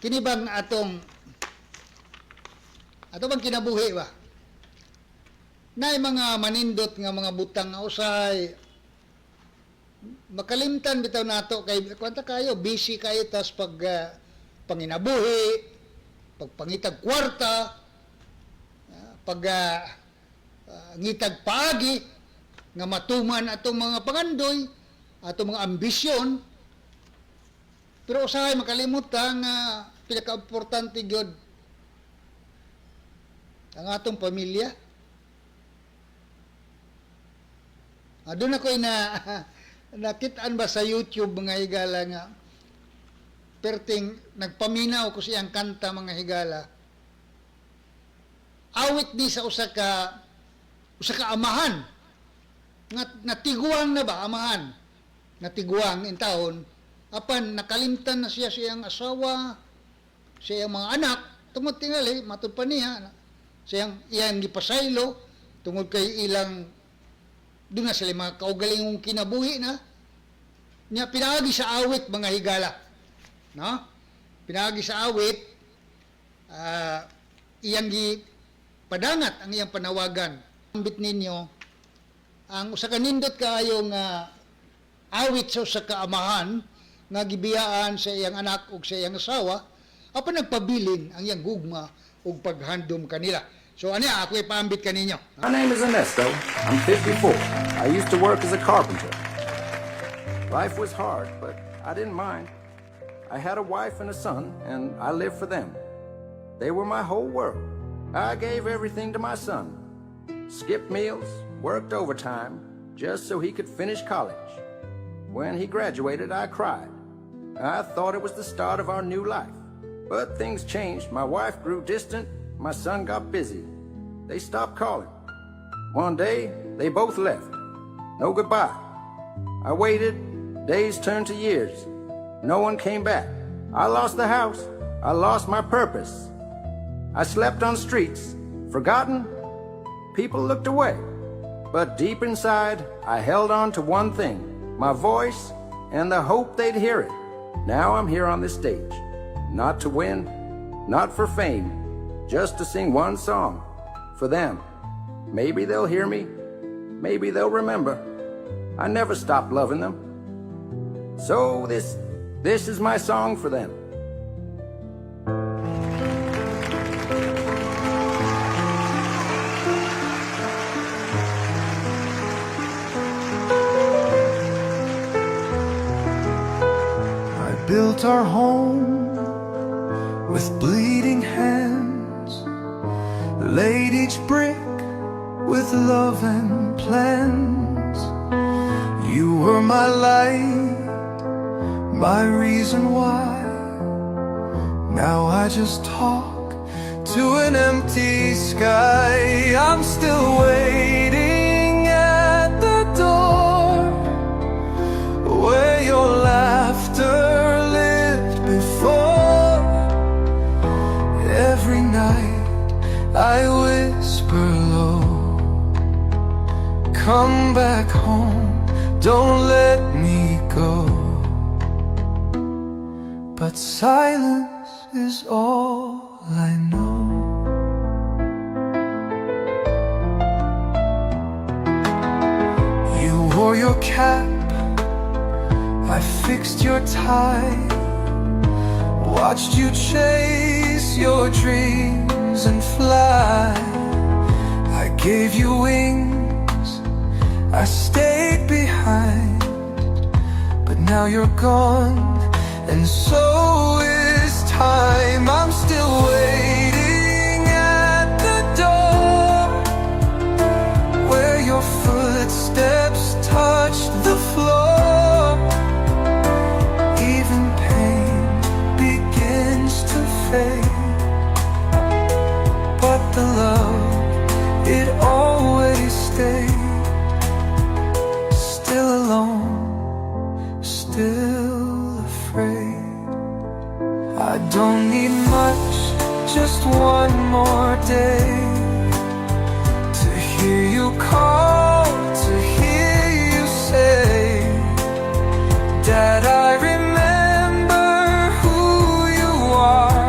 Kini bang ato bang kinabuhi ba? Naay mga manindot nga mga butang nga usahay makalimtan bitaw nato kay kwanta kayo, busy kayo tas pag panginabuhi, pagpangitag kwarta, pag ngitag paagi nga matuman atong mga pangandoy, atong mga ambisyon. Pero usahay makalimot ta nga pinaka-importante gyud ang atong pamilya. Doon ako na nakitaan ba sa YouTube, mga higala, nga perting nagpaminaw ko siyang kanta, mga higala. Awit ni sa usa ka amahan nga natiguang na ba, amahan natiguang in taon, apan nakalimtan na siya sa iyang asawa, sa iyang mga anak, tungod tingali matud pa niya siyang iyang gipasaylo tungod kay ilang doon na sila mga kaugalingong kinabuhi na niya. Pinaagi sa awit, mga higala, no, pinaagi sa awit, iyang gi padangat ang iyang panawagan. Ambit ninyo ang usa ka nindot kaayo nga awit sa usa ka amahan nga gibiyaan sa iyang anak ug sa iyang asawa, apan nagpabilin ang iyang gugma ug paghandom kanila. So ani ako ipaambit kaninyo. My name is Ernesto. I'm 54. I used to work as a carpenter. Life was hard, but I didn't mind. I had a wife and a son, and I lived for them. They were my whole world. I gave everything to my son. Skipped meals, worked overtime, just so he could finish college. When he graduated, I cried. I thought it was the start of our new life. But things changed. My wife grew distant. My son got busy. They stopped calling. One day, they both left. No goodbye. I waited. Days turned to years. No one came back. I lost the house. I lost my purpose. I slept on streets. Forgotten. People looked away. But deep inside, I held on to one thing: my voice and the hope they'd hear it. Now I'm here on this stage. Not to win, not for fame, just to sing one song for them. Maybe they'll hear me. Maybe they'll remember. I never stopped loving them. So this is my song for them. I built our home with bleeding hands, laid each brick with love and plans. You were my light, my reason why. Now I just talk to an empty sky. I'm still waiting at the door where your laughter lived before. Every night I whisper low, "Come back home, don't let me go." But silence is all I know. You wore your cap, I fixed your tie, watched you chase your dreams and fly. I gave you wings, I stayed behind, but now you're gone, and so is time. I'm still waiting at the door where your footsteps touched the floor. Even pain begins to fade, but the love, it always stayed. Still alone, still afraid. I don't need much, just one more day to hear you call, to hear you say, "Dad, I remember who you are."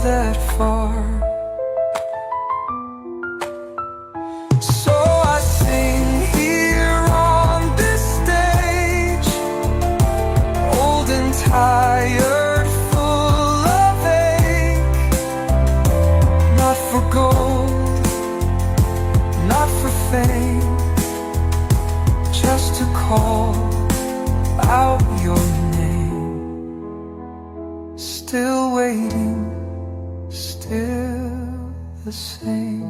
that far. So I sing here on this stage, old and tired, full of ache. Not for gold, not for fame, just to call out your name. Still waiting, still the same.